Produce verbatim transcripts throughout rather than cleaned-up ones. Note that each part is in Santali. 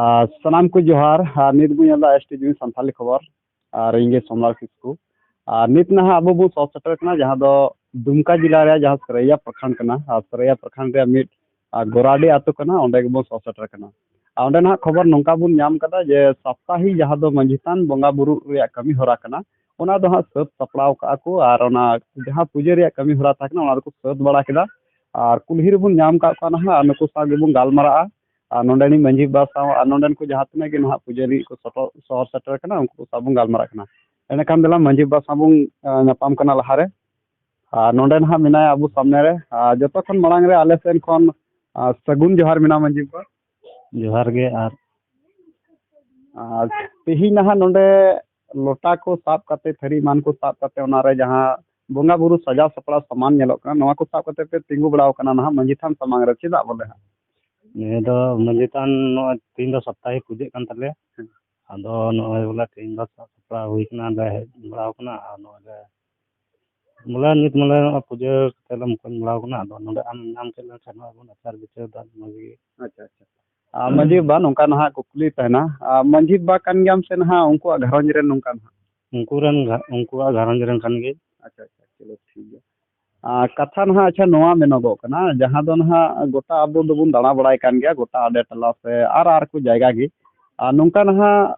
ᱟᱨ ᱥᱟᱱᱟᱢ ᱠᱚ ᱡᱚᱦᱟᱨ᱾ ᱟᱨ ᱱᱤᱛ ᱵᱚᱱ ᱧᱮᱞ ᱮᱫᱟ ᱮᱥ ᱴᱤ ᱡᱤ ᱥᱟᱱᱛᱟᱞᱤ ᱠᱷᱚᱵᱚᱨ᱾ ᱟᱨ ᱤᱧ ᱜᱮ ᱥᱚᱢᱨᱟᱴ ᱠᱤᱥᱠᱩ᱾ ᱟᱨ ᱱᱤᱛ ᱱᱟᱦᱟᱜ ᱟᱵᱚ ᱵᱚᱱ ᱥᱚᱦᱚᱨ ᱥᱮᱴᱮᱨ ᱠᱟᱱᱟ, ᱡᱟᱦᱟᱸ ᱫᱚ ᱫᱩᱢᱠᱟ ᱡᱮᱞᱟ ᱨᱮᱭᱟᱜ ᱡᱟᱦᱟᱸ ᱥᱟᱹᱨᱟᱹᱭᱟ ᱯᱨᱚᱠᱷᱚᱸᱰ ᱠᱟᱱᱟ᱾ ᱟᱨ ᱥᱟᱹᱨᱟᱹᱭᱟ ᱯᱨᱚᱠᱷᱚᱸᱰ ᱨᱮᱭᱟᱜ ᱢᱤᱫ, ᱟᱨ, ᱜᱚᱨᱟᱰᱤ ᱟᱹᱛᱩ ᱠᱟᱱᱟ, ᱚᱸᱰᱮ ᱜᱮᱵᱚᱱ ᱥᱚᱦᱚᱨ ᱥᱮᱴᱮᱨ ᱠᱟᱱᱟ᱾ ᱟᱨ ᱚᱸᱰᱮ ᱱᱟᱦᱟᱜ ᱠᱷᱚᱵᱚᱨ ᱱᱚᱝᱠᱟ ᱵᱚᱱ ᱧᱟᱢ ᱠᱟᱫᱟ ᱡᱮ ᱥᱟᱯᱛᱟᱦᱤ ᱡᱟᱦᱟᱸ ᱫᱚ ᱢᱟᱹᱡᱷᱤ ᱛᱷᱟᱱ ᱵᱚᱸᱜᱟ ᱵᱩᱨᱩ ᱨᱮᱭᱟᱜ ᱠᱟᱹᱢᱤ ᱦᱚᱨᱟ ᱠᱟᱱᱟ, ᱚᱱᱟ ᱫᱚ ᱦᱟᱸᱜ ᱥᱟᱹᱛ ᱥᱟᱯᱲᱟᱣ ᱠᱟᱜᱼᱟ ᱠᱚ᱾ ᱟᱨ ᱚᱱᱟ ᱡᱟᱦᱟᱸ ᱯᱩᱡᱟᱹ ᱨᱮᱭᱟᱜ ᱠᱟᱹᱢᱤ ᱦᱚᱨᱟ ᱛᱟᱦᱮᱸ ᱠᱟᱱᱟ, ᱚᱱᱟ ᱫᱚᱠᱚ ᱥᱟᱹᱛ ᱵᱟᱲᱟ ᱠᱮᱫᱟ᱾ ᱟᱨ ᱠᱩᱞᱦᱤ ᱨᱮᱵᱚᱱ ᱧᱟᱢ ᱠᱟᱜ ᱠᱚᱣᱟ ᱱᱟᱦᱟᱜ, ᱟᱨ ᱱᱩᱠᱩ ᱥᱟᱶ ᱜᱮᱵᱚᱱ ᱜᱟᱞᱢᱟᱨᱟᱜᱼᱟ᱾ ᱟᱨ ᱱᱚᱰᱮᱱᱤᱡ ᱢᱟᱹᱡᱷᱤ ᱵᱟᱵᱟ ᱥᱟᱶ ᱟᱨ ᱱᱚᱰᱮᱱ ᱠᱚ ᱡᱟᱦᱟᱸ ᱛᱤᱱᱟᱹᱜ ᱜᱮ ᱱᱟᱦᱟᱜ ᱯᱩᱡᱟᱹᱨᱤ ᱠᱚ ᱥᱚᱴᱚ-, ᱥᱚᱦᱚᱨ ᱥᱮᱴᱮᱨ ᱠᱟᱱᱟ, ᱩᱱᱠᱩ ᱠᱚ ᱥᱟᱶ ᱵᱚᱱ ᱜᱟᱞᱢᱟᱨᱟᱜ ᱠᱟᱱᱟ᱾ ᱮᱸᱰᱮᱠᱷᱟᱱ ᱫᱮᱞᱟ ᱢᱟᱹᱡᱷᱤ ᱵᱟᱵᱟ ᱥᱟᱶ ᱵᱚᱱ, ᱟᱸ, ᱧᱟᱯᱟᱢ ᱠᱟᱱᱟ ᱞᱟᱦᱟᱨᱮ᱾ ᱟᱨ ᱱᱚᱰᱮ ᱱᱟᱦᱟᱜ ᱢᱮᱱᱟᱭᱟ ᱟᱵᱚ ᱥᱟᱢᱱᱮ ᱨᱮ᱾ ᱟᱨ ᱡᱚᱛᱚ ᱠᱷᱚᱱ ᱢᱟᱲᱟᱝ ᱨᱮ ᱟᱞᱮ ᱥᱮᱱ ᱠᱷᱚᱱ, ᱟᱸ, ᱥᱟᱹᱜᱩᱱ ᱡᱚᱦᱟᱨ ᱢᱮᱱᱟᱜᱼᱟ ᱢᱟᱹᱡᱷᱤ ᱵᱟᱵᱟ᱾ ᱡᱚᱦᱟᱨ ᱜᱮ᱾ ᱟᱨ ᱟᱨ ᱛᱮᱦᱮᱧ ᱱᱟᱦᱟᱜ ᱱᱚᱰᱮ ᱞᱚᱴᱟ ᱠᱚ ᱥᱟᱵ ᱠᱟᱛᱮ, ᱛᱷᱟᱹᱨᱤ ᱮᱢᱟᱱ ᱠᱚ ᱥᱟᱵ ᱠᱟᱛᱮ, ᱚᱱᱟᱨᱮ ᱡᱟᱦᱟᱸ ᱵᱚᱸᱜᱟ ᱵᱩᱨᱩ ᱥᱟᱡᱟᱣ ᱥᱟᱯᱲᱟᱣ ᱥᱟᱢᱟᱱ ᱧᱮᱞᱚᱜ ᱠᱟᱱᱟ, ᱱᱚᱣᱟ ᱠᱚ ᱥᱟᱵ ᱠᱟᱛᱮ ᱯᱮ ᱛᱤᱸᱜᱩ ᱵᱟᱲᱟᱣ ᱠᱟᱱᱟ ᱱᱟᱦᱟᱜ ᱢᱟᱹᱡᱷᱤ ᱛᱷᱟᱱ ᱥᱟᱢᱟᱝ ᱨᱮ, ᱪᱮᱫᱟᱜ ᱵᱚᱞᱮ ᱦᱟᱸᱜ? ᱱᱤᱭᱟᱹ ᱫᱚ ᱢᱟᱹᱡᱷᱤ ᱛᱷᱟᱱ ᱱᱚᱜᱼᱚᱭ ᱛᱮᱦᱮᱧ ᱫᱚ ᱥᱟᱯᱛᱟᱦᱤ ᱯᱩᱡᱟᱹᱜ ᱠᱟᱱ ᱛᱟᱞᱮᱭᱟ᱾ ᱦᱮᱸ᱾ ᱟᱫᱚ ᱱᱚᱜᱼᱚᱭ ᱵᱚᱞᱮ ᱛᱮᱦᱮᱧ ᱫᱚ ᱥᱟᱵ ᱥᱟᱯᱲᱟᱣ ᱦᱩᱭ ᱠᱟᱱᱟ, ᱞᱮ ᱦᱮᱡ ᱵᱟᱲᱟᱣ ᱠᱟᱱᱟ᱾ ᱟᱨ ᱱᱚᱜᱼᱚᱭ ᱞᱮ ᱵᱚᱞᱮ ᱱᱤᱛ ᱢᱟᱞᱮ ᱱᱚᱜᱼᱚᱭ ᱯᱩᱡᱟᱹ ᱠᱟᱛᱮ ᱞᱮ ᱢᱚᱠᱚᱧ ᱵᱟᱲᱟᱣ ᱠᱟᱱᱟ᱾ ᱟᱫᱚ ᱱᱚᱰᱮ ᱟᱢ ᱧᱟᱢ ᱠᱮᱫ ᱞᱮᱠᱷᱟᱱ ᱱᱚᱜᱼᱚᱭ ᱵᱚᱱ ᱟᱪᱟᱨ ᱵᱤᱪᱟᱹᱨ ᱫᱟ ᱢᱚᱡᱽ ᱜᱮ᱾ ᱟᱪᱪᱷᱟ, ᱟᱪᱪᱷᱟ᱾ ᱟᱨ ᱢᱟᱹᱡᱷᱤ ᱵᱟᱵᱟ, ᱱᱚᱝᱠᱟ ᱱᱟᱦᱟᱜ ᱠᱩᱠᱞᱤ ᱛᱟᱦᱮᱱᱟ, ᱟᱨ ᱢᱟᱹᱡᱷᱤ ᱵᱟᱵᱟ ᱠᱟᱱ ᱜᱮᱭᱟᱢ ᱥᱮ ᱱᱟᱦᱟᱜ ᱩᱱᱠᱩᱣᱟᱜ ᱜᱷᱟᱨᱚᱸᱡᱽ ᱨᱮᱱ ᱱᱚᱝᱠᱟ ᱱᱟᱦᱟᱜ? ᱩᱱᱠᱩ ᱨᱮᱱ ᱜᱷᱟ-, ᱩᱱᱠᱩᱣᱟᱜ ᱜᱷᱟᱨᱚᱸᱡᱽ ᱨᱮᱱ ᱠᱟᱱ ᱜᱮ᱾ ᱟᱪᱪᱷᱟ, ᱟᱪᱪᱷᱟ, ᱪᱚᱞᱚ ᱴᱷᱤᱠ ᱜᱮᱭᱟ᱾ ᱟᱨ ᱠᱟᱛᱷᱟ ᱱᱟᱦᱟᱜ, ᱟᱪᱪᱷᱟ, ᱱᱚᱣᱟ ᱢᱮᱱᱚᱜᱚᱜ ᱠᱟᱱᱟ, ᱡᱟᱦᱟᱸ ᱫᱚ ᱱᱟᱦᱟᱜ ᱜᱚᱴᱟ ᱟᱵᱚ ᱫᱚᱵᱚᱱ ᱫᱟᱬᱟ ᱵᱟᱲᱟᱭ ᱠᱟᱱ ᱜᱮᱭᱟ, ᱜᱚᱴᱟ ᱟᱰᱮ ᱴᱚᱞᱟ ᱥᱮ ᱟᱨ ᱟᱨ ᱠᱚ ᱡᱟᱭᱜᱟ ᱜᱮ, ᱟᱨ ᱱᱚᱝᱠᱟ ᱱᱟᱦᱟᱜ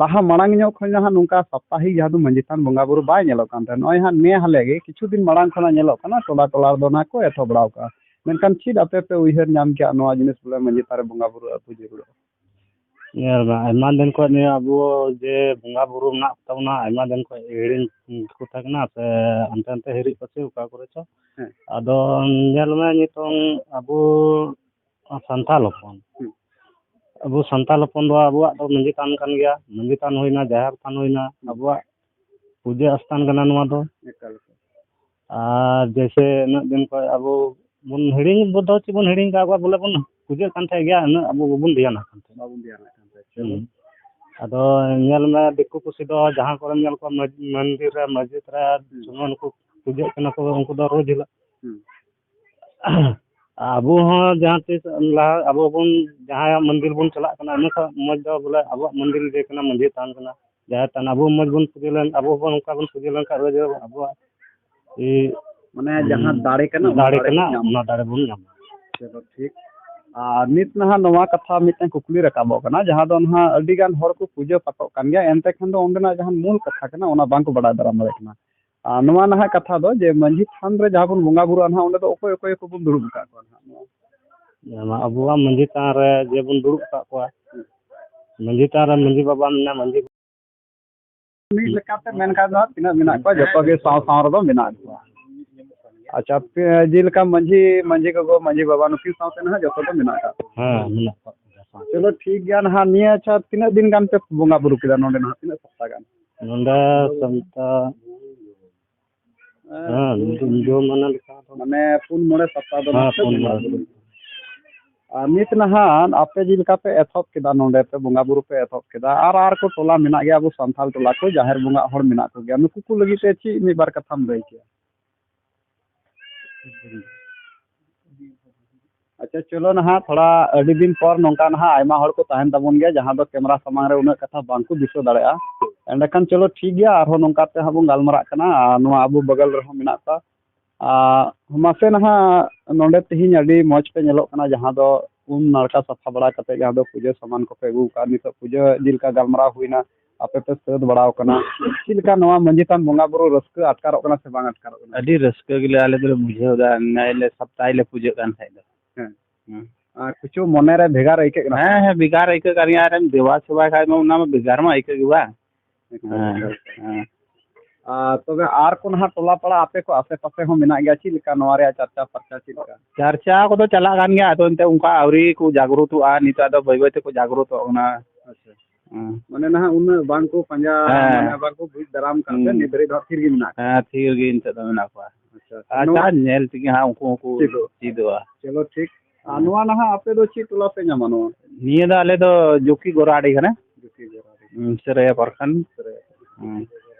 ᱞᱟᱦᱟ ᱢᱟᱲᱟᱝ ᱧᱚᱜ ᱠᱷᱚᱱ ᱱᱟᱦᱟᱜ ᱱᱚᱝᱠᱟ ᱥᱟᱯᱛᱟᱦᱤᱠ ᱡᱟᱦᱟᱸ ᱫᱚ ᱢᱟᱹᱡᱷᱤ ᱛᱷᱟᱱ ᱵᱚᱸᱜᱟ ᱵᱩᱨᱩ ᱵᱟᱭ ᱧᱮᱞᱚᱜ ᱠᱟᱱ ᱛᱟᱦᱮᱸᱫ᱾ ᱱᱚᱜᱼᱚᱭ ᱦᱟᱸᱜ ᱱᱮ ᱦᱟᱞᱮ ᱜᱮ ᱠᱤᱪᱷᱩ ᱫᱤᱱ ᱢᱟᱲᱟᱝ ᱠᱷᱚᱱᱟᱜ ᱧᱮᱞᱚᱜ ᱠᱟᱱᱟ, ᱴᱚᱞᱟ ᱴᱚᱞᱟ ᱨᱮᱫᱚ ᱚᱱᱟ ᱠᱚ ᱮᱛᱚᱦᱚᱵ ᱵᱟᱲᱟᱣ ᱠᱟᱜᱼᱟ᱾ ᱢᱮᱱᱠᱷᱟᱱ ᱪᱮᱫ ᱟᱯᱮ ᱯᱮ ᱩᱭᱦᱟᱹᱨ ᱧᱟᱢ ᱠᱮᱜᱼᱟ ᱱᱚᱣᱟ ᱡᱤᱱᱤᱥ ᱵᱚᱞᱮ ᱢᱟᱹᱡᱷᱤ ᱛᱷᱟᱱ ᱨᱮ ᱵᱚᱸᱜᱟ ᱵᱩᱨᱩ ᱟᱹᱜᱩ ᱡᱟᱹᱨᱩᱲᱚᱜᱼᱟ? ᱧᱮᱞ ᱢᱮ, ᱟᱭᱢᱟ ᱫᱤᱱ ᱠᱷᱚᱱ ᱱᱤᱭᱟᱹ ᱟᱵᱚ ᱡᱮ ᱵᱚᱸᱜᱟ ᱵᱩᱨᱩ ᱢᱮᱱᱟᱜ ᱛᱟᱵᱚᱱᱟ, ᱟᱭᱢᱟ ᱫᱤᱱ ᱠᱷᱚᱱ ᱦᱤᱲᱤᱧ ᱠᱚ ᱛᱟᱦᱮᱸ ᱠᱟᱱᱟ ᱥᱮ ᱦᱟᱱᱛᱮ ᱱᱟᱛᱮ ᱦᱤᱨᱤᱡ ᱯᱟᱹᱥᱤᱨ ᱚᱠᱟ ᱠᱚᱨᱮ ᱪᱚ᱾ ᱦᱮᱸ᱾ ᱟᱫᱚ ᱧᱮᱞ ᱢᱮ, ᱱᱤᱛᱚᱝ ᱟᱵᱚ ᱥᱟᱱᱛᱟᱲ ᱦᱚᱯᱚᱱ, ᱦᱩᱸ᱾ ᱟᱵᱚ ᱥᱟᱱᱛᱟᱲ ᱦᱚᱯᱚᱱ ᱫᱚ ᱟᱵᱚᱣᱟᱜ ᱫᱚ ᱢᱟᱹᱡᱷᱤ ᱛᱷᱟᱱ ᱠᱟᱱ ᱜᱮᱭᱟ, ᱢᱟᱹᱡᱷᱤ ᱛᱷᱟᱱ ᱦᱩᱭᱱᱟ, ᱡᱟᱦᱮᱨ ᱛᱷᱟᱱ ᱦᱩᱭᱱᱟ, ᱦᱩᱸ᱾ ᱟᱵᱚᱣᱟᱜ ᱯᱩᱡᱟᱹ ᱟᱥᱛᱷᱟᱱ ᱠᱟᱱᱟ ᱱᱚᱣᱟ ᱫᱚ᱾ ᱮᱠᱟᱞ, ᱮᱠᱟᱞ᱾ ᱟᱨ ᱡᱮᱭᱥᱮ ᱩᱱᱟᱹᱜ ᱫᱤᱱ ᱠᱷᱚᱱ ᱟᱵᱚ ᱵᱚᱱ ᱦᱤᱲᱤᱧ, ᱵᱚ ᱫᱚ ᱪᱮᱫ ᱵᱚᱱ ᱦᱤᱲᱤᱧ ᱠᱟᱜ ᱠᱚᱣᱟ, ᱵᱚᱞᱮ ᱵᱚᱱ ᱯᱩᱡᱟᱹᱜ ᱠᱟᱱ ᱛᱟᱦᱮᱸ ᱜᱮᱭᱟ, ᱩᱱᱟᱹᱜ ᱟᱵᱚ ᱵᱟᱵᱚᱱ ᱫᱷᱮᱭᱟᱱᱟᱜ ᱠᱟᱱ ᱛᱟᱦᱮᱸ᱾ ᱵᱟᱵᱚᱱ ᱫᱷᱮᱭᱟᱱᱟᱜ ᱠᱟᱱ ᱛᱟᱦᱮᱸ᱾ ᱦᱩᱸ᱾ ᱟᱫᱚ ᱧᱮᱞ ᱢᱮ, ᱫᱤᱠᱩ ᱯᱩᱥᱤ ᱫᱚ ᱡᱟᱦᱟᱸ ᱠᱚᱨᱮᱢ ᱧᱮᱞ ᱠᱚᱣᱟ, ᱢᱟᱹᱡ-, ᱢᱚᱱᱫᱤᱨ ᱨᱮ, ᱢᱚᱥᱡᱤᱫ ᱨᱮ, ᱦᱩᱸ᱾ ᱡᱮᱢᱚᱱ ᱠᱚ ᱯᱩᱡᱟᱹᱜ ᱠᱟᱱᱟ ᱠᱚ, ᱩᱱᱠᱩ ᱫᱚ ᱨᱳᱡᱽ ᱦᱤᱞᱳᱜ᱾ ᱦᱩᱸ᱾ ᱟᱵᱚ ᱦᱚᱸ ᱡᱟᱦᱟᱸ ᱛᱤᱥ ᱞᱟᱦᱟ ᱟᱵᱚ ᱵᱚᱱ, ᱡᱟᱦᱟᱸᱭᱟᱜ ᱢᱚᱱᱫᱤᱨ ᱵᱚᱱ ᱪᱟᱞᱟᱜ ᱠᱟᱱᱟ, ᱤᱱᱟᱹ ᱠᱷᱚᱱ ᱢᱚᱡᱽ ᱫᱚ ᱵᱚᱞᱮ ᱟᱵᱚᱣᱟᱜ ᱢᱚᱱᱫᱤᱨ ᱜᱮ ᱠᱟᱱᱟ, ᱢᱟᱹᱡᱷᱤ ᱛᱷᱟᱱ ᱠᱟᱱᱟ, ᱡᱟᱦᱮᱨ ᱛᱷᱟᱱ᱾ ᱟᱵᱚ ᱢᱚᱡᱽ ᱵᱚᱱ ᱯᱩᱡᱟᱹ ᱞᱮᱱ, ᱟᱵᱚ ᱦᱚᱸᱵᱚᱱ ᱚᱱᱠᱟ ᱵᱚᱱ ᱯᱩᱡᱟᱹ ᱞᱮᱱᱠᱷᱟᱱ ᱨᱳᱡᱽ ᱟᱵᱚᱣᱟᱜ ᱢᱟᱱᱮ ᱡᱟᱦᱟᱸ ᱫᱟᱲᱮ ᱠᱟᱱᱟ, ᱚᱱᱟ ᱫᱟᱲᱮ ᱠᱟᱱᱟ, ᱧᱟᱢᱟ᱾ ᱚᱱᱟ ᱫᱟᱲᱮ ᱵᱚᱱ ᱧᱟᱢᱟ᱾ ᱪᱚᱞᱚ, ᱴᱷᱤᱠ᱾ ᱟᱨ ᱱᱤᱛ ᱱᱟᱦᱟᱜ ᱱᱚᱣᱟ ᱠᱟᱛᱷᱟ ᱢᱤᱫᱴᱟᱝ ᱠᱩᱠᱞᱤ ᱨᱟᱠᱟᱵᱚᱜ ᱠᱟᱱᱟ, ᱡᱟᱦᱟᱸ ᱫᱚ ᱱᱟᱦᱟᱜ ᱟᱹᱰᱤ ᱜᱟᱱ ᱦᱚᱲ ᱠᱚ ᱯᱩᱡᱟᱹ ᱯᱟᱴᱚᱜ ᱠᱟᱱ ᱜᱮᱭᱟ, ᱮᱱᱛᱮ ᱠᱷᱟᱱ ᱫᱚ ᱚᱸᱰᱮᱱᱟᱜ ᱡᱟᱦᱟᱸ ᱢᱩᱞ ᱠᱟᱛᱷᱟ ᱠᱟᱱᱟ, ᱚᱱᱟ ᱵᱟᱝ ᱠᱚ ᱵᱟᱰᱟᱭ ᱫᱟᱨᱟᱢ ᱫᱟᱲᱮᱭᱟᱜ ᱠᱟᱱᱟ᱾ ᱟᱨ ᱱᱚᱣᱟ ᱱᱟᱦᱟᱜ ᱠᱟᱛᱷᱟ ᱫᱚ ᱡᱮ ᱢᱟᱹᱡᱷᱤ ᱛᱷᱟᱱ ᱨᱮ ᱡᱟᱦᱟᱸ ᱵᱚᱱ ᱵᱚᱸᱜᱟ ᱵᱩᱨᱩᱜᱼᱟ ᱱᱟᱦᱟᱜ, ᱚᱸᱰᱮ ᱫᱚ ᱚᱠᱚᱭ ᱚᱠᱚᱭ ᱠᱚᱵᱚᱱ ᱫᱩᱲᱩᱵ ᱟᱠᱟᱫ ᱠᱚᱣᱟ ᱱᱟᱦᱟᱜ ᱱᱚᱣᱟ? ᱡᱟᱦᱟᱸ ᱟᱵᱚᱣᱟᱜ ᱢᱟᱹᱡᱷᱤ ᱛᱷᱟᱱ ᱨᱮ ᱡᱮ ᱵᱚᱱ ᱫᱩᱲᱩᱵ ᱟᱠᱟᱫ ᱠᱚᱣᱟ, ᱢᱟᱹᱡᱷᱤ ᱛᱷᱟᱱ ᱨᱮ ᱢᱟᱹᱡᱷᱤ ᱵᱟᱵᱟ ᱢᱮᱱᱟᱭᱟ, ᱢᱟᱹᱡᱷᱤ ᱢᱤᱫ ᱞᱮᱠᱟᱛᱮ ᱢᱮᱱ ᱠᱷᱟᱱ ᱫᱚ ᱦᱟᱸᱜ ᱛᱤᱱᱟᱹᱜ ᱢᱮᱱᱟᱜ ᱠᱚᱣᱟ, ᱡᱚᱛᱚ ᱜᱮ ᱥᱟᱶ ᱥᱟᱶ ᱨᱮᱫᱚ ᱢᱮᱱᱟᱜ ᱠᱚᱣᱟ᱾ ᱟᱪᱪᱷᱟ, ᱯᱮ-, ᱡᱮᱞᱮᱠᱟ ᱢᱟᱹᱡᱷᱤ, ᱢᱟᱹᱡᱷᱤ ᱜᱚᱜᱚ, ᱢᱟᱹᱡᱷᱤ ᱵᱟᱵᱟ, ᱱᱩᱠᱤᱱ ᱥᱟᱶᱛᱮ ᱱᱟᱦᱟᱜ ᱡᱚᱛᱚ ᱜᱮ ᱢᱮᱱᱟᱜ ᱟᱠᱟᱫ ᱠᱚᱣᱟ᱾ ᱦᱮᱸ, ᱢᱮᱱᱟᱜ ᱠᱚᱣᱟ᱾ ᱪᱚᱞᱚ, ᱴᱷᱤᱠ ᱜᱮᱭᱟ᱾ ᱱᱟᱦᱟᱜ ᱱᱤᱭᱟᱹ, ᱟᱪᱪᱷᱟ, ᱛᱤᱱᱟᱹᱜ ᱫᱤᱱ ᱜᱟᱱ ᱯᱮ ᱵᱚᱸᱜᱟ ᱵᱩᱨᱩ ᱠᱮᱫᱟ ᱱᱚᱰᱮ ᱱᱟᱦᱟᱜ? ᱛᱤᱱᱟᱹᱜ ᱥᱟᱯᱛᱟ ᱜᱟᱱ? ᱱᱚᱰᱮ ᱥᱟᱯᱛᱟ, ᱦᱮᱸ, ᱡᱚ-, ᱡᱚ ᱢᱟᱱᱮ ᱞᱮᱠᱟ ᱫᱚ᱾ ᱢᱟᱱᱮ ᱯᱩᱱ ᱢᱚᱬᱮ ᱥᱟᱯᱛᱟ ᱫᱚ ᱦᱮᱸ, ᱱᱟᱦᱟᱜ ᱯᱮ ᱯᱩᱱ ᱵᱚᱸᱜᱟ ᱢᱚᱬᱮ ᱵᱩᱨᱩ᱾ ᱟᱨ ᱱᱤᱛ ᱱᱟᱦᱟᱜ ᱟᱯᱮ ᱡᱮ ᱞᱮᱠᱟ ᱯᱮ ᱮᱛᱚᱦᱚᱵ ᱠᱮᱫᱟ, ᱱᱚᱰᱮ ᱯᱮ ᱵᱚᱸᱜᱟ ᱵᱩᱨᱩ ᱯᱮ ᱮᱛᱚᱦᱚᱵ ᱠᱮᱫᱟ, ᱟᱨ, ᱟᱨ ᱠᱚ ᱴᱚᱞᱟ ᱢᱮᱱᱟᱜ ᱜᱮᱭᱟ, ᱟᱵᱚ ᱥᱟᱱᱛᱟᱲ ᱴᱚᱞᱟ ᱠᱚ ᱡᱟᱦᱮᱨ ᱵᱚᱸᱜᱟ ᱦᱚᱲ ᱢᱮᱱᱟᱜ ᱠᱚᱜᱮᱭᱟ, ᱱᱩᱠᱩ ᱠᱚ ᱞᱟᱹᱜᱤᱫ ᱛᱮ ᱪᱮᱫ ᱢᱤᱫ ᱵᱟᱨ ᱠᱟᱛᱷᱟᱢ ᱞᱟᱹᱭ ᱠᱮᱭᱟ? ᱟᱪᱪᱷᱟ, ᱪᱚᱞᱚ ᱱᱟᱦᱟᱜ, ᱛᱷᱚᱲᱟ ᱟᱹᱰᱤ ᱫᱤᱱ ᱯᱚᱨ ᱱᱚᱝᱠᱟ ᱱᱟᱦᱟᱜ ᱟᱭᱢᱟ ᱦᱚᱲ ᱠᱚ ᱛᱟᱦᱮᱱ ᱛᱟᱵᱚᱱ ᱜᱮᱭᱟ, ᱡᱟᱦᱟᱸ ᱫᱚ ᱠᱮᱢᱮᱨᱟ ᱥᱟᱢᱟᱝ ᱨᱮ ᱩᱱᱟᱹᱜ ᱠᱟᱛᱷᱟ ᱵᱟᱝ ᱠᱚ ᱫᱤᱥᱟᱹ ᱫᱟᱲᱮᱭᱟᱜᱼᱟ᱾ ᱮᱸᱰᱮᱠᱷᱟᱱ ᱪᱚᱞᱚ, ᱴᱷᱤᱠ ᱜᱮᱭᱟ, ᱟᱨᱦᱚᱸ ᱱᱚᱝᱠᱟ ᱛᱮ ᱦᱟᱸᱜ ᱵᱚᱱ ᱜᱟᱞᱢᱟᱨᱟᱜ ᱠᱟᱱᱟ᱾ ᱟᱨ ᱱᱚᱣᱟ ᱟᱵᱚ ᱵᱟᱜᱟᱞ ᱨᱮᱦᱚᱸ ᱢᱮᱱᱟᱜ ᱠᱚᱣᱟ᱾ ᱟᱨ ᱢᱟᱥᱮ ᱱᱟᱦᱟᱜ, ᱱᱚᱰᱮ ᱛᱮᱦᱮᱧ ᱟᱹᱰᱤ ᱢᱚᱡᱽ ᱯᱮ ᱧᱮᱞᱚᱜ ᱠᱟᱱᱟ, ᱡᱟᱦᱟᱸ ᱫᱚ ᱩᱢ ᱱᱟᱲᱠᱟ ᱥᱟᱯᱷᱟ ᱵᱟᱲᱟ ᱠᱟᱛᱮ, ᱡᱟᱦᱟᱸ ᱫᱚ ᱯᱩᱡᱟᱹ ᱥᱟᱢᱟᱱ ᱠᱚᱯᱮ ᱟᱹᱜᱩ ᱠᱟᱜᱼᱟ, ᱱᱤᱛᱚᱜ ᱯᱩᱡᱟᱹ ᱡᱮᱞᱮᱠᱟ ᱜᱟᱞᱢᱟᱨᱟᱣ ᱦᱩᱭᱱᱟ, ᱟᱯᱮ ᱯᱮ ᱥᱟᱹᱛ ᱵᱟᱲᱟᱣ ᱠᱟᱱᱟ, ᱪᱮᱫ ᱞᱮᱠᱟ ᱱᱚᱣᱟ ᱢᱟᱹᱡᱷᱤ ᱛᱷᱟᱱ ᱵᱚᱸᱜᱟ ᱵᱩᱨᱩ ᱨᱟᱹᱥᱠᱟᱹ ᱟᱴᱠᱟᱨᱚᱜ ᱠᱟᱱᱟ ᱥᱮ ᱵᱟᱝ ᱟᱴᱠᱟᱨᱚᱜ ᱠᱟᱱᱟ? ᱟᱹᱰᱤ ᱨᱟᱹᱥᱠᱟᱹ ᱜᱮᱞᱮ ᱟᱞᱮ ᱫᱚᱞᱮ ᱵᱩᱡᱷᱟᱹᱣ ᱮᱫᱟ, ᱱᱚᱜᱼᱚᱭ ᱞᱮ ᱥᱟᱯᱛᱟᱭ ᱞᱮ ᱯᱩᱡᱟᱹᱜ ᱠᱟᱱ ᱠᱷᱟᱡ ᱫᱚ᱾ ᱦᱮᱸ᱾ ᱦᱮᱸ᱾ ᱟᱨ ᱠᱤᱪᱷᱩ ᱢᱚᱱᱮ ᱨᱮ ᱵᱷᱮᱜᱟᱨ ᱟᱹᱭᱠᱟᱹᱜ ᱠᱟᱱᱟ? ᱦᱮᱸ, ᱦᱮᱸ, ᱵᱷᱮᱜᱟᱨ ᱟᱹᱭᱠᱟᱹᱜ ᱠᱟᱱ ᱜᱮᱭᱟ᱾ ᱟᱨᱮᱢ ᱫᱮᱵᱟ ᱥᱮᱵᱟᱭ ᱠᱷᱟᱡ ᱢᱟ ᱚᱱᱟ ᱢᱟ ᱵᱷᱮᱜᱟᱨ ᱢᱟ ᱟᱹᱭᱠᱟᱹᱜ ᱜᱮ ᱵᱟᱝ? ᱮᱠᱟᱞ, ᱦᱮᱸ, ᱮᱠᱟᱞ᱾ ᱦᱮᱸ᱾ ᱟᱨ ᱛᱚᱵᱮ ᱟᱨ ᱠᱚ ᱱᱟᱦᱟᱜ ᱴᱚᱞᱟ ᱯᱟᱲᱟ ᱟᱯᱮ ᱠᱚ ᱟᱥᱮ ᱯᱟᱥᱮ ᱦᱚᱸ ᱢᱮᱱᱟᱜ ᱜᱮᱭᱟ, ᱪᱮᱫ ᱞᱮᱠᱟ ᱱᱚᱣᱟ ᱨᱮᱭᱟᱜ ᱪᱟᱨᱪᱟ ᱯᱟᱨᱪᱟ ᱪᱮᱫ ᱞᱮᱠᱟ? ᱪᱟᱨᱪᱟ ᱠᱚᱫᱚ ᱪᱟᱞᱟᱜ ᱠᱟᱱ ᱜᱮᱭᱟ, ᱟᱫᱚ ᱮᱱᱛᱮ ᱚᱱᱠᱟ ᱟᱹᱣᱨᱤ ᱠᱚ ᱡᱟᱜᱽᱨᱩᱛᱚᱜᱼᱟ, ᱱᱤᱛᱚᱜ ᱟᱫᱚ ᱵᱟᱹᱭ ᱵᱟᱹᱭ ᱛᱮᱠᱚ ᱡᱟᱜᱽᱨᱩᱛᱚᱜ ᱠᱟᱱᱟ᱾ ᱟᱪᱪᱷᱟ᱾ ᱦᱮᱸ᱾ ᱢᱟᱱᱮ ᱱᱟᱦᱟᱜ ᱩᱱᱟᱹᱜ ᱵᱟᱝ ᱠᱚ ᱯᱟᱸᱡᱟ, ᱦᱮᱸ᱾ ᱢᱟᱱᱮ ᱵᱟᱝ ᱠᱚ ᱵᱩᱡᱽ ᱫᱟᱨᱟᱢ ᱠᱟᱜ ᱛᱮ ᱦᱩᱸ᱾ ᱱᱤᱛ ᱫᱷᱟᱹᱨᱤᱡ ᱫᱚ ᱦᱟᱸᱜ ᱛᱷᱤᱨ ᱜᱮ ᱢᱮᱱᱟᱜ ᱠᱚᱣᱟ᱾ ᱦᱮᱸ, ᱛᱷᱤᱨ ᱜᱮ ᱱᱤᱛᱚᱜ ᱫᱚ ᱢᱮᱱᱟᱜ ᱠᱚᱣᱟ᱾ ᱟᱪᱪᱷᱟ, ᱟᱨ ᱱᱚᱣᱟ ᱪᱟᱥ ᱧᱮᱞ ᱛᱮᱜᱮ ᱦᱟᱸᱜ ᱩᱱᱠᱩ ᱦᱚᱸᱠᱚ ᱪᱮᱫᱚᱜᱼᱟ᱾ ᱪᱮᱫᱚᱜᱼᱟ᱾ ᱪᱮᱫᱚᱜᱼᱟ᱾ ᱟᱨ ᱦᱮᱸ᱾ ᱱᱚᱣᱟ ᱱᱟᱦᱟᱜ ᱟᱯᱮ ᱫᱚ ᱪᱮᱫ ᱴᱚᱞᱟ ᱯᱮ ᱧᱟᱢᱟ ᱱᱚᱣᱟ? ᱱᱤᱭᱟᱹ ᱫᱚ ᱟᱞᱮ ᱫᱚ ᱡᱩᱠᱤ ᱜᱚᱨᱟᱰᱤ ᱠᱟᱱᱟ᱾ ᱡᱩᱠᱤ ᱜᱚᱨᱟᱰᱤ᱾ ᱦᱩᱸ, ᱥᱟᱹᱨᱟᱹᱭᱟ ᱯᱨᱚᱠᱷᱚᱸᱰ᱾ ᱥᱟᱹᱨᱟᱹᱭᱟ᱾ ᱦᱩᱸ᱾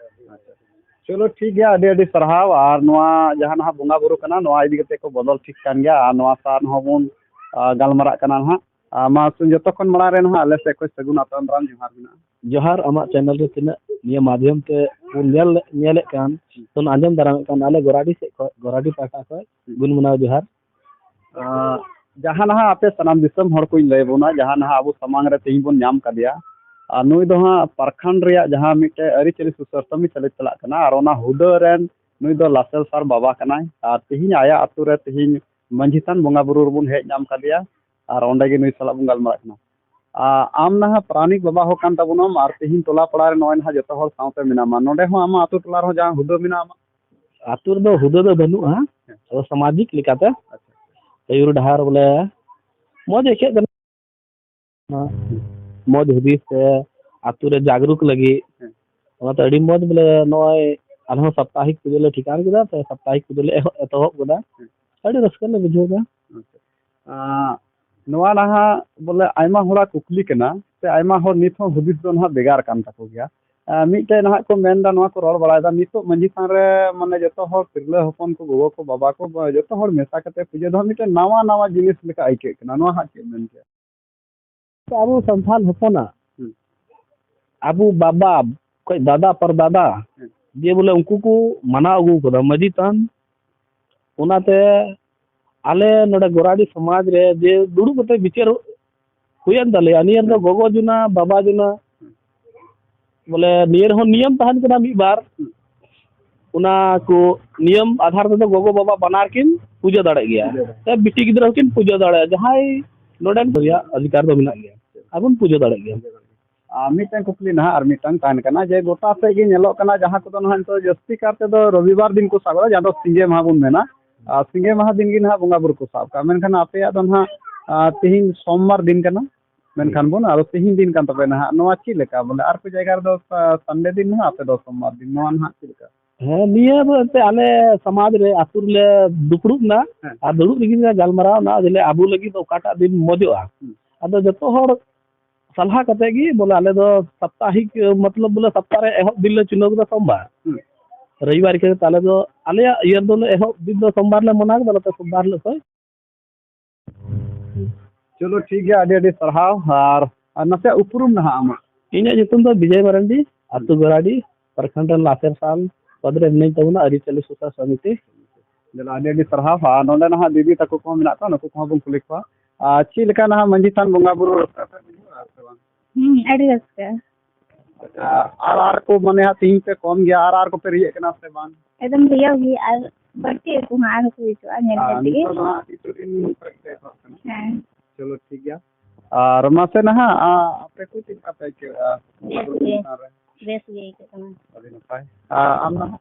ᱟᱪᱪᱷᱟ᱾ ᱪᱚᱞᱚ, ᱴᱷᱤᱠ ᱜᱮᱭᱟ, ᱟᱹᱰᱤ ᱟᱹᱰᱤ ᱥᱟᱨᱦᱟᱣ᱾ ᱟᱨ ᱱᱚᱣᱟ ᱡᱟᱦᱟᱸ ᱱᱟᱦᱟᱜ ᱵᱚᱸᱜᱟ ᱵᱩᱨᱩ ᱠᱟᱱᱟ, ᱱᱚᱣᱟ ᱤᱫᱤ ᱠᱟᱛᱮ ᱠᱚ ᱵᱚᱫᱚᱞ ᱴᱷᱤᱠ ᱠᱟᱱ ᱜᱮᱭᱟ, ᱟᱨ ᱱᱚᱣᱟ ᱥᱟᱨ ᱦᱚᱸ ᱵᱚᱱ, ᱟ, ᱜᱟᱞᱢᱟᱨᱟᱜ ᱠᱟᱱᱟ ᱱᱟᱦᱟᱜ᱾ ᱟᱨ ᱢᱟ, ᱡᱚᱛᱚ ᱠᱷᱚᱱ ᱢᱟᱲᱟᱝ ᱨᱮ ᱱᱟᱦᱟᱜ ᱟᱞᱮ ᱥᱮᱫ ᱠᱷᱚᱱ ᱥᱟᱹᱜᱩᱱ ᱟᱛᱟᱝ ᱫᱟᱨᱟᱢ ᱡᱚᱦᱟᱨ ᱢᱮᱱᱟᱜᱼᱟ᱾ ᱡᱚᱦᱟᱨ, ᱟᱢᱟᱜ ᱪᱮᱱᱮᱞ ᱨᱮ ᱛᱤᱱᱟᱹᱜ ᱱᱤᱭᱟᱹ ᱢᱟᱫᱷᱭᱚᱢ ᱛᱮ ᱵᱚᱱ ᱧᱮᱞ, ᱧᱮᱞᱮᱫ ᱠᱟᱱ, ᱵᱚᱱ ᱟᱸᱡᱚᱢ ᱫᱟᱨᱟᱢᱮᱫ ᱠᱟᱱ, ᱟᱞᱮ ᱜᱚᱨᱟᱰᱤ ᱥᱮᱫ ᱠᱷᱚᱱ, ᱜᱚᱨᱟᱰᱤ ᱯᱟᱦᱴᱟ ᱠᱷᱚᱱ ᱜᱩᱱ ᱢᱟᱱᱟᱣ ᱡᱚᱦᱟᱨ᱾ ᱟᱨ ᱡᱟᱦᱟᱸ ᱱᱟᱦᱟᱜ ᱟᱯᱮ ᱥᱟᱱᱟᱢ ᱫᱤᱥᱚᱢ ᱦᱚᱲ ᱠᱚᱧ ᱞᱟᱹᱭ ᱟᱵᱚᱱᱟ, ᱡᱟᱦᱟᱸ ᱱᱟᱦᱟᱜ ᱟᱵᱚ ᱥᱟᱢᱟᱝ ᱨᱮ ᱛᱮᱦᱮᱧ ᱵᱚᱱ ᱧᱟᱢ ᱠᱟᱫᱮᱭᱟ, ᱟᱨ ᱱᱩᱭ ᱫᱚ ᱦᱟᱸᱜ ᱯᱟᱨᱠᱷᱟᱱ ᱨᱮᱭᱟᱜ ᱡᱟᱦᱟᱸ ᱢᱤᱫᱴᱮᱡ ᱟᱹᱨᱤᱪᱟᱹᱞᱤ ᱥᱩᱥᱟᱹᱨ ᱠᱟᱹᱢᱤ ᱪᱟᱹᱞᱩ ᱪᱟᱞᱟᱜ ᱠᱟᱱᱟ, ᱟᱨ ᱚᱱᱟ ᱦᱩᱫᱟᱹ ᱨᱮᱱ ᱱᱩᱭ ᱫᱚ ᱞᱟᱥᱮᱞ ᱥᱟᱨ ᱵᱟᱵᱟ ᱠᱟᱱᱟᱭ᱾ ᱟᱨ ᱛᱮᱦᱮᱧ ᱟᱭᱟᱜ ᱟᱹᱛᱩ ᱨᱮ ᱛᱮᱦᱮᱧ ᱢᱟᱹᱡᱷᱤ ᱛᱷᱟᱱ ᱵᱚᱸᱜᱟ ᱵᱩᱨᱩ ᱨᱮᱵᱚᱱ ᱦᱮᱡ ᱧᱟᱢ ᱠᱟᱫᱮᱭᱟ, ᱟᱨ ᱚᱸᱰᱮ ᱜᱮ ᱱᱩᱭ ᱥᱟᱞᱟᱜ ᱵᱚᱱ ᱜᱟᱞᱢᱟᱨᱟᱜ ᱠᱟᱱᱟ᱾ ᱟᱨ ᱟᱢ ᱱᱟᱦᱟᱜ ᱯᱟᱨᱟᱱᱤᱠ ᱵᱟᱵᱟ ᱦᱚᱸ ᱠᱟᱱ ᱛᱟᱵᱚᱱᱟᱢ, ᱟᱨ ᱛᱮᱦᱮᱧ ᱴᱚᱞᱟ ᱯᱟᱲᱟ ᱨᱮ ᱱᱚᱜᱼᱚᱭ ᱱᱟᱦᱟᱜ ᱡᱚᱛᱚ ᱦᱚᱲ ᱥᱟᱶᱛᱮ ᱢᱮᱱᱟᱢᱟ, ᱱᱚᱰᱮ ᱦᱚᱸ ᱟᱢᱟᱜ ᱟᱹᱛᱩ ᱴᱚᱞᱟ ᱨᱮᱦᱚᱸ ᱡᱟᱦᱟᱸ ᱦᱩᱫᱟᱹ ᱢᱮᱱᱟᱜᱼᱟ ᱟᱢᱟᱜ? ᱟᱹᱛᱩ ᱨᱮᱫᱚ ᱦᱩᱫᱟᱹ ᱫᱚ ᱵᱟᱹᱱᱩᱜᱼᱟ, ᱟᱫᱚ ᱥᱟᱢᱟᱡᱤᱠ ᱞᱮᱠᱟᱛᱮ ᱟᱹᱭᱩᱨ ᱰᱟᱦᱟᱨ ᱵᱚᱞᱮ ᱢᱚᱡᱽ ᱟᱹᱭᱠᱟᱹᱜ ᱠᱟᱱᱟ᱾ ᱢᱚᱡᱽ ᱦᱩᱫᱤᱥ ᱛᱮ ᱟᱹᱛᱩ ᱨᱮ ᱡᱟᱜᱽᱨᱩᱠ ᱞᱟᱹᱜᱤᱫ᱾ ᱦᱮᱸ᱾ ᱚᱱᱟᱛᱮ ᱟᱹᱰᱤ ᱢᱚᱡᱽ ᱵᱚᱞᱮ ᱱᱚᱜᱼᱚᱭ ᱟᱞᱮ ᱦᱚᱸ ᱥᱟᱯᱛᱟᱦᱤᱠ ᱯᱩᱡᱟᱹ ᱞᱮ ᱴᱷᱤᱠᱟᱹᱱ ᱠᱮᱫᱟ, ᱥᱮ ᱥᱟᱯᱛᱟᱦᱤᱠ ᱯᱩᱡᱟᱹ ᱞᱮ ᱮᱦᱚᱵ, ᱮᱛᱚᱦᱚᱵ ᱠᱮᱫᱟ᱾ ᱦᱮᱸ᱾ ᱟᱹᱰᱤ ᱨᱟᱹᱥᱠᱟᱹ ᱞᱮ ᱵᱩᱡᱷᱟᱹᱣ ᱮᱫᱟ᱾ ᱟᱪᱪᱷᱟ᱾ ᱟᱸ, ᱱᱚᱣᱟ ᱱᱟᱦᱟᱜ ᱵᱚᱞᱮ ᱟᱭᱢᱟ ᱦᱚᱲᱟᱜ ᱠᱩᱠᱞᱤ ᱠᱟᱱᱟ, ᱥᱮ ᱟᱭᱢᱟ ᱦᱚᱲ ᱱᱤᱛ ᱦᱚᱸ ᱦᱩᱫᱤᱥ ᱫᱚ ᱱᱟᱦᱟᱜ ᱵᱷᱮᱜᱟᱨ ᱠᱟᱱ ᱛᱟᱠᱚ ᱜᱮᱭᱟ᱾ ᱟᱸ, ᱢᱤᱫᱴᱮᱡ ᱱᱟᱦᱟᱜ ᱠᱚ ᱢᱮᱱᱫᱟ, ᱱᱚᱣᱟ ᱠᱚ ᱨᱚᱲ ᱵᱟᱲᱟᱭᱮᱫᱟ, ᱱᱤᱛᱚᱜ ᱢᱟᱹᱡᱷᱤ ᱛᱷᱟᱱ ᱨᱮ ᱢᱟᱱᱮ ᱡᱚᱛᱚ ᱦᱚᱲ, ᱛᱤᱨᱞᱟᱹ ᱦᱚᱯᱚᱱ ᱠᱚ, ᱜᱚᱜᱚ ᱠᱚ, ᱵᱟ-, ᱡᱚᱛᱚ ᱦᱚᱲ ᱢᱮᱥᱟ ᱠᱟᱛᱮ ᱯᱩᱡᱟᱹ ᱫᱚ ᱢᱤᱫᱴᱮᱱ ᱱᱟᱣᱟ ᱱᱟᱣᱟ ᱡᱤᱱᱤᱥ ᱞᱮᱠᱟ ᱟᱹᱭᱠᱟᱹᱜ ᱠᱟᱱᱟ᱾ ᱱᱚᱣᱟ ᱦᱟᱸᱜ ᱪᱮᱫ ᱢᱮᱱ ᱠᱮᱭᱟ? ᱟᱵᱚ ᱥᱟᱱᱛᱟᱲ ᱦᱚᱯᱚᱱᱟᱜ, ᱦᱩᱸ᱾ ᱟᱵᱚ ᱵᱟᱵᱟ ᱠᱷᱚᱡ ᱫᱟᱫᱟ ᱯᱚᱨᱫᱟᱫᱟ, ᱦᱩᱸ᱾ ᱡᱮ ᱵᱚᱞᱮ ᱩᱱᱠᱩ ᱠᱚ ᱢᱟᱱᱟᱣ ᱟᱹᱜᱩ ᱠᱟᱫᱟ ᱢᱟᱹᱡᱷᱤ ᱛᱷᱟᱱ᱾ ᱚᱱᱟᱛᱮ ᱟᱞᱮ ᱱᱚᱰᱮ ᱜᱚᱨᱟᱰᱤ ᱥᱚᱢᱟᱡᱽ ᱨᱮ ᱡᱮ ᱫᱩᱲᱩᱵ ᱠᱟᱛᱮ ᱵᱤᱪᱟᱹᱨ ᱦᱩᱭᱮᱱ ᱛᱟᱞᱮᱭᱟ, ᱱᱤᱭᱟᱹ ᱨᱮᱫᱚ ᱦᱩᱸ᱾ ᱜᱚᱜᱚ ᱡᱚᱱᱟ, ᱵᱟᱵᱟ ᱡᱚᱱᱟ, ᱦᱩᱸ᱾ ᱵᱚᱞᱮ ᱱᱤᱭᱟᱹ ᱨᱮᱦᱚᱸ ᱱᱤᱭᱚᱢ ᱛᱟᱦᱮᱱ ᱠᱟᱱᱟ ᱢᱤᱫ ᱵᱟᱨ᱾ ᱦᱩᱸ᱾ ᱚᱱᱟ ᱠᱚ ᱱᱤᱭᱚᱢ ᱟᱫᱷᱟᱨ ᱛᱮᱫᱚ ᱜᱚᱜᱚ ᱵᱟᱵᱟ ᱵᱟᱱᱟᱨ ᱠᱤᱱ ᱯᱩᱡᱟᱹ ᱫᱟᱲᱮᱜ ᱜᱮᱭᱟ᱾ ᱯᱩᱡᱟᱹ ᱫᱟᱲᱮᱜ᱾ ᱥᱮ ᱵᱤᱴᱤ ᱜᱤᱫᱽᱨᱟᱹ ᱦᱚᱸᱠᱤᱱ ᱯᱩᱡᱟᱹ ᱫᱟᱲᱮᱭᱟᱜᱼᱟ᱾ ᱡᱟᱦᱟᱸᱭ ᱱᱚᱰᱮᱱ ᱨᱮᱭᱟᱜ ᱚᱫᱷᱤᱠᱟᱨ ᱫᱚ ᱢᱮᱱᱟᱜ ᱜᱮᱭᱟ᱾ ᱟᱨ ᱵᱚᱱ ᱯᱩᱡᱟᱹ ᱫᱟᱲᱮᱜ ᱜᱮᱭᱟ᱾ ᱟᱨ ᱢᱤᱫᱴᱟᱝ ᱠᱩᱠᱞᱤ ᱱᱟᱦᱟᱜ ᱟᱨ ᱢᱤᱫᱴᱟᱝ ᱛᱟᱦᱮᱱ ᱠᱟᱱᱟ ᱡᱮ, ᱜᱚᱴᱟ ᱥᱮᱫ ᱜᱮ ᱧᱮᱞᱚᱜ ᱠᱟᱱᱟ, ᱡᱟᱦᱟᱸ ᱠᱚᱫᱚ ᱱᱟᱦᱟᱜ ᱱᱤᱛᱚᱜ ᱡᱟᱹᱥᱛᱤ ᱠᱟᱨ ᱛᱮᱫᱚ ᱨᱚᱵᱤᱵᱟᱨ ᱫᱤᱱ ᱠᱚ ᱥᱟᱵ ᱮᱫᱟ, ᱡᱟᱦᱟᱸ ᱫᱚ ᱥᱤᱸᱜᱮ ᱢᱟᱦᱟ ᱵᱚᱱ ᱢᱮᱱᱟ᱾ ᱟᱨ ᱥᱤᱸᱜᱮ ᱢᱟᱦᱟ ᱫᱤᱱ ᱜᱮ ᱱᱟᱦᱟᱜ ᱵᱚᱸᱜᱟ ᱵᱩᱨᱩ ᱠᱚ ᱥᱟᱵ ᱠᱟᱜᱼᱟ, ᱢᱮᱱᱠᱷᱟᱱ ᱟᱯᱮᱭᱟᱜ ᱫᱚ ᱱᱟᱦᱟᱜ, ᱟᱨ, ᱛᱮᱦᱮᱧ ᱥᱳᱢᱵᱟᱨ ᱫᱤᱱ ᱠᱟᱱᱟ᱾ ᱢᱮᱱᱠᱷᱟᱱ ᱵᱚᱱ ᱟᱨᱚ ᱛᱮᱦᱮᱧ ᱫᱤᱱ ᱠᱟᱱ ᱛᱟᱯᱮᱭᱟ ᱱᱟᱦᱟᱜ, ᱱᱚᱣᱟ ᱪᱮᱫ ᱞᱮᱠᱟ? ᱵᱚᱞᱮ ᱟᱨ ᱠᱚ ᱡᱟᱭᱜᱟ ᱨᱮᱫᱚ ᱥᱟ-, ᱥᱟᱱᱰᱮ ᱫᱤᱱ ᱱᱟᱦᱟᱜ, ᱟᱯᱮ ᱫᱚ ᱥᱳᱢᱵᱟᱨ ᱫᱤᱱ, ᱱᱚᱣᱟ ᱱᱟᱦᱟᱜ ᱪᱮᱫ ᱞᱮᱠᱟ? ᱦᱮᱸ, ᱱᱤᱭᱟᱹ ᱫᱚ ᱮᱱᱛᱮ ᱟᱞᱮ ᱥᱚᱢᱟᱡᱽ ᱨᱮ ᱟᱹᱛᱩ ᱨᱮᱞᱮ ᱫᱩᱯᱲᱩᱵ ᱮᱱᱟ᱾ ᱦᱮᱸ᱾ ᱟᱨ ᱫᱩᱲᱩᱵ ᱨᱮᱜᱮ ᱞᱮ ᱜᱟᱞᱢᱟᱨᱟᱣ ᱮᱱᱟ ᱡᱮ ᱟᱵᱚ ᱞᱟᱹᱜᱤᱫ ᱫᱚ ᱚᱠᱟᱴᱟᱜ ᱫᱤᱱ ᱢᱚᱡᱚᱜᱼᱟ᱾ ᱦᱩᱸ᱾ ᱟᱫᱚ ᱡᱚᱛᱚ ᱦᱚᱲ ᱥᱟᱞᱦᱟ ᱠᱟᱛᱮ ᱜᱮ ᱵᱚᱞᱮ ᱟᱞᱮ ᱫᱚ ᱥᱟᱯᱛᱟᱦᱤᱠ, ᱢᱚᱛᱞᱚᱵ ᱵᱚᱞᱮ ᱥᱟᱯᱛᱟᱦ ᱨᱮ ᱮᱦᱚᱵ ᱫᱤᱱ ᱞᱮ ᱪᱩᱱᱟᱹᱣ ᱠᱮᱫᱟ ᱥᱳᱢᱵᱟᱨ᱾ ᱦᱩᱸ᱾ ᱨᱚᱵᱤᱵᱟᱨ ᱠᱟᱛᱮ ᱟᱞᱮ ᱫᱚ, ᱟᱞᱮᱭᱟᱜ ᱤᱭᱟᱹ ᱫᱚᱞᱮ ᱮᱦᱚᱵ ᱫᱤᱱ ᱫᱚ ᱥᱳᱢᱵᱟᱨ ᱞᱮ ᱢᱟᱱᱟᱣ ᱠᱮᱫᱟ, ᱱᱚᱛᱮ ᱥᱳᱢᱵᱟᱨ ᱦᱤᱞᱳᱜ ᱠᱷᱚᱱ᱾ ᱪᱚᱞᱚ, ᱴᱷᱤᱠ ᱜᱮᱭᱟ, ᱟᱹᱰᱤ ᱟᱹᱰᱤ ᱥᱟᱨᱦᱟᱣ᱾ ᱟᱨ, ᱟᱨ ᱱᱟᱥᱮᱭᱟᱜ ᱩᱯᱨᱩᱢ ᱱᱟᱦᱟᱜ ᱟᱢᱟᱜ? ᱤᱧᱟᱹᱜ ᱧᱩᱛᱩᱢ ᱫᱚ ᱵᱤᱡᱚᱭ ᱢᱟᱨᱟᱱᱰᱤ, ᱟᱹᱛᱩ ᱜᱚᱨᱟᱰᱤ, ᱯᱨᱚᱠᱷᱚᱸᱰ ᱨᱮ ᱞᱟᱥᱮᱨ ᱥᱟᱞ ᱯᱚᱫᱽ ᱨᱮ ᱢᱤᱱᱟᱹᱧ ᱛᱟᱵᱚᱱᱟ, ᱟᱹᱨᱤᱪᱟᱹᱞᱤ ᱥᱩᱥᱟᱹᱨ ᱥᱚᱢᱤᱛᱤ᱾ ᱪᱚᱞᱚ, ᱟᱹᱰᱤ ᱟᱹᱰᱤ ᱥᱟᱨᱦᱟᱣ᱾ ᱟᱨ ᱱᱚᱰᱮ ᱱᱟᱦᱟᱜ ᱫᱤᱫᱤ ᱛᱟᱠᱚ ᱠᱚᱦᱚᱸ ᱢᱮᱱᱟᱜ ᱠᱚᱣᱟ, ᱱᱩᱠᱩ ᱠᱚᱦᱚᱸ ᱵᱚᱱ ᱠᱩᱞᱤ ᱠᱚᱣᱟ᱾ ᱟᱨ ᱪᱮᱫ ᱞᱮᱠᱟ ᱱᱟᱦᱟᱜ ᱢᱟᱹᱡᱷᱤ ᱛᱷᱟᱱ ᱵᱚᱸᱜᱟ ᱵᱩᱨᱩ ᱨᱟᱹᱥᱠᱟᱹ ᱯᱮ ᱵᱩᱡᱷᱟᱹᱣᱟ ᱥᱮ ᱵᱟᱝ? ᱦᱩᱸ, ᱟᱹᱰᱤ ᱨᱟᱹᱥᱠᱟᱹ᱾ ᱟᱨ ᱟᱨ ᱠᱚ ᱢᱟᱱᱮ ᱦᱟᱸᱜ ᱛᱤᱦᱤᱧ ᱯᱮ ᱠᱚᱢ ᱜᱮᱭᱟ, ᱟᱨ ᱟᱨ ᱠᱚᱯᱮ ᱨᱤᱭᱟᱹᱜ ᱠᱟᱱᱟ ᱥᱮ ᱵᱟᱝ? ᱮᱠᱫᱚᱢ ᱨᱤᱭᱟᱹᱣ ᱜᱮ, ᱟᱨ ᱵᱟᱹᱲᱛᱤ ᱟᱠᱚ ᱦᱟᱸᱜ ᱟᱨᱦᱚᱸ ᱠᱚ ᱦᱤᱡᱩᱜᱼᱟ ᱧᱮᱞ ᱟᱨ ᱠᱟᱛᱮ ᱜᱮ᱾ ᱱᱤᱛᱚᱜ ᱫᱚ ᱦᱟᱸᱜ ᱠᱤᱪᱷᱩ ᱫᱤᱱ ᱠᱷᱚᱡ ᱯᱮ ᱮᱛᱚᱦᱚᱵ ᱠᱟᱱᱟ᱾ ᱦᱮᱸ᱾ ᱪᱚᱞᱚ, ᱴᱷᱤᱠ ᱜᱮᱭᱟ᱾ ᱟᱨ ᱢᱟᱥᱮ ᱱᱟᱦᱟᱜ, ᱟ, ᱟᱯᱮ ᱠᱚ ᱪᱮᱫ ᱞᱮᱠᱟ ᱯᱮ ᱟᱹᱭᱠᱟᱹᱣᱮᱫᱼᱟ ᱵᱮᱥ ᱵᱩᱨᱩ ᱜᱮ᱾ ᱪᱮᱛᱟᱱ ᱨᱮ? ᱵᱮᱥ ᱜᱮ ᱟᱹᱭᱠᱟᱹᱜ ᱠᱟᱱᱟ᱾ ᱟᱹᱰᱤ ᱱᱟᱯᱟᱭ᱾ ᱟᱨ ᱟᱢ ᱱᱟᱦᱟᱜ?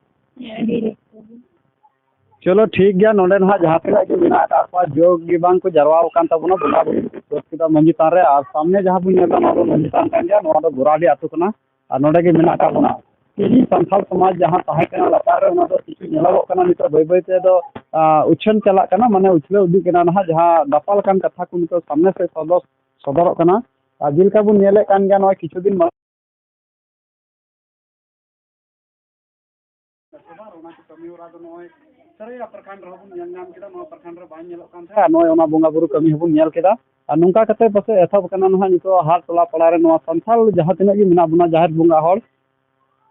ᱟᱹᱰᱤ ᱨᱟᱹᱥᱠᱟᱹ ᱜᱮ᱾ ᱪᱚᱞᱚ, ᱴᱷᱤᱠ ᱜᱮᱭᱟ, ᱱᱚᱰᱮ ᱱᱟᱦᱟᱜ ᱡᱟᱦᱟᱸ ᱛᱤᱱᱟᱹᱜ ᱜᱮ ᱢᱮᱱᱟᱜ ᱟᱠᱟᱫ ᱠᱚᱣᱟ, ᱡᱳᱜᱽ ᱜᱮ ᱵᱟᱝ ᱠᱚ ᱡᱟᱨᱣᱟ ᱟᱠᱟᱱ ᱛᱟᱵᱚᱱᱟ, ᱵᱚᱸᱜᱟ ᱵᱩᱨᱩ ᱠᱚ ᱥᱟᱹᱛ ᱠᱮᱫᱟ ᱢᱟᱹᱡᱷᱤ ᱛᱷᱟᱱ ᱨᱮ᱾ ᱟᱨ ᱥᱟᱢᱱᱮ ᱡᱟᱦᱟᱸ ᱵᱚᱱ ᱧᱮᱞ ᱮᱫᱟ, ᱱᱚᱣᱟ ᱫᱚ ᱢᱟᱹᱡᱷᱤ ᱛᱷᱟᱱ ᱠᱟᱱ ᱜᱮᱭᱟ, ᱱᱚᱣᱟ ᱫᱚ ᱜᱳᱨᱟᱰᱤ ᱟᱹᱛᱩ ᱠᱟᱱᱟ᱾ ᱟᱨ ᱱᱚᱰᱮ ᱜᱮ ᱢᱮᱱᱟᱜ ᱟᱠᱟᱫ ᱵᱚᱱᱟ᱾ ᱛᱮᱦᱮᱧ ᱥᱟᱱᱛᱟᱲ ᱥᱚᱢᱟᱡᱽ ᱡᱟᱦᱟᱸ ᱛᱟᱦᱮᱸ ᱠᱟᱱᱟ ᱞᱟᱛᱟᱨ ᱨᱮ, ᱚᱱᱟ ᱫᱚ ᱠᱤᱪᱷᱩ ᱧᱮᱞᱚᱜᱚᱜ ᱠᱟᱱᱟ, ᱱᱤᱛᱚᱜ ᱵᱟᱹᱭ ᱵᱟᱹᱭ ᱛᱮ ᱫᱚ, ᱟ, ᱩᱪᱷᱟᱹᱱ ᱪᱟᱞᱟᱜ ᱠᱟᱱᱟ, ᱢᱟᱱᱮ ᱩᱪᱷᱞᱟᱹᱣ ᱤᱫᱤᱜ ᱠᱟᱱᱟ ᱱᱟᱦᱟᱜ, ᱡᱟᱦᱟᱸ ᱫᱟᱯᱟᱞ ᱟᱠᱟᱱ ᱠᱟᱛᱷᱟ ᱠᱚ ᱱᱤᱛᱚᱜ ᱥᱟᱢᱱᱮ ᱥᱮᱫ ᱥᱚᱫᱚᱨ, ᱥᱚᱫᱚᱨᱚᱜ ᱠᱟᱱᱟ᱾ ᱟᱨ ᱡᱮᱞᱮᱠᱟ ᱵᱚᱱ ᱧᱮᱞᱮᱫ ᱠᱟᱱ ᱜᱮᱭᱟ, ᱱᱚᱜᱼᱚᱭ ᱠᱤᱪᱷᱩ ᱫᱤᱱ ᱢᱟᱲᱟᱝ ᱚᱱᱟ ᱠᱚ ᱠᱟᱹᱢᱤ ᱦᱚᱨᱟ ᱫᱚ ᱱᱚᱜᱼᱚᱭ ᱥᱟᱹᱨᱟᱹᱭᱟ ᱯᱨᱚᱠᱷᱚᱸᱰ ᱨᱮᱦᱚᱸ ᱵᱚᱱ ᱧᱮᱞ ᱧᱟᱢ ᱠᱮᱫᱟ, ᱱᱚᱣᱟ ᱯᱨᱚᱠᱷᱚᱸᱰ ᱨᱮ ᱵᱟᱝ ᱧᱮᱞᱚᱜ ᱠᱟᱱ ᱛᱟᱦᱮᱸᱫ, ᱟᱨ ᱱᱚᱜᱼᱚᱭ ᱚᱱᱟ ᱵᱚᱸᱜᱟ ᱵᱩᱨᱩ ᱠᱟᱹᱢᱤ ᱦᱚᱸᱵᱚᱱ ᱧᱮᱞ ᱠᱮᱫᱟ᱾ ᱟᱨ ᱱᱚᱝᱠᱟ ᱠᱟᱛᱮ ᱯᱟᱥᱮᱡ ᱮᱛᱚᱦᱚᱵ ᱟᱠᱟᱱᱟ ᱱᱟᱦᱟᱜ ᱱᱤᱛᱚᱜ ᱦᱟᱴ ᱴᱚᱞᱟ ᱯᱟᱲᱟ ᱨᱮ ᱱᱚᱣᱟ ᱥᱟᱱᱛᱟᱲ ᱡᱟᱦᱟᱸ ᱛᱤᱱᱟᱹᱜ ᱜᱮ ᱢᱮᱱᱟᱜ ᱵᱚᱱᱟ ᱡᱟᱦᱮᱨ ᱵᱚᱸᱜᱟ ᱦᱚᱲ,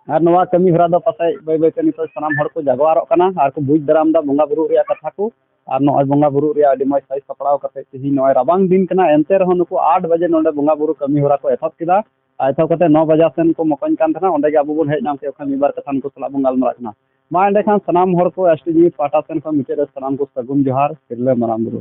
ᱟᱨ ᱱᱚᱣᱟ ᱠᱟᱹᱢᱤ ᱦᱚᱨᱟ ᱫᱚ ᱯᱟᱥᱮᱡ ᱵᱟᱹᱭ ᱵᱟᱹᱭ ᱛᱮ ᱱᱤᱛᱚᱜ ᱥᱟᱱᱟᱢ ᱦᱚᱲ ᱠᱚ ᱡᱟᱜᱣᱟᱨᱚᱜ ᱠᱟᱱᱟ ᱟᱨ ᱠᱚ ᱵᱩᱡᱽ ᱫᱟᱨᱟᱢ ᱮᱫᱟ ᱵᱚᱸᱜᱟ ᱵᱩᱨᱩ ᱨᱮᱭᱟᱜ ᱠᱟᱛᱷᱟ ᱠᱚ᱾ ᱟᱨ ᱱᱚᱜᱼᱚᱭ ᱵᱚᱸᱜᱟ ᱵᱩᱨᱩ ᱨᱮᱭᱟᱜ ᱟᱹᱰᱤ ᱢᱚᱡᱽ ᱥᱟᱡᱽ ᱥᱟᱯᱲᱟᱣ ᱠᱟᱛᱮ ᱛᱮᱦᱮᱧ ᱱᱚᱜᱼᱚᱭ ᱨᱟᱵᱟᱝ ᱫᱤᱱ ᱠᱟᱱᱟ, ᱮᱱᱛᱮ ᱨᱮᱦᱚᱸ ᱱᱩᱠᱩ ᱟᱴ ᱵᱟᱡᱮ ᱱᱚᱰᱮ ᱵᱚᱸᱜᱟ ᱵᱩᱨᱩ ᱠᱟᱹᱢᱤ ᱦᱚᱨᱟ ᱠᱚ ᱮᱛᱚᱦᱚᱵ ᱠᱮᱫᱟ᱾ ᱟᱨ ᱮᱛᱚᱦᱚᱵ ᱠᱟᱛᱮ ᱱᱚ ᱵᱟᱡᱟ ᱥᱮᱱ ᱠᱚ ᱢᱚᱠᱚᱧ ᱠᱟᱱ ᱛᱟᱦᱮᱱᱟ, ᱚᱸᱰᱮ ᱜᱮ ᱟᱵᱚ ᱵᱚᱱ ᱦᱮᱡ ᱧᱟᱢ ᱠᱮᱫ ᱠᱷᱟᱱ ᱢᱤᱫ ᱵᱟᱨ ᱠᱟᱛᱷᱟ ᱱᱩᱠᱩ ᱥᱟᱞᱟᱜ ᱵᱚᱱ ᱜᱟᱞᱢᱟᱨᱟᱜ ᱠᱟᱱᱟ᱾ ᱢᱟ ᱮᱸᱰᱮᱠᱷᱟᱱ ᱥᱟᱱᱟᱢ ᱦᱚᱲ ᱠᱚ ᱮᱥ ᱴᱤ ᱡᱤ ᱯᱟᱦᱴᱟ ᱥᱮᱱ ᱠᱷᱚᱱ ᱢᱩᱪᱟᱹᱫ ᱨᱮ ᱥᱟᱱᱟᱢ ᱠᱚ ᱥᱟᱹᱜᱩᱱ ᱡᱚᱦᱟᱨ, ᱛᱤᱨᱞᱟᱹ ᱢᱟᱨᱟᱝ ᱵᱩᱨᱩ᱾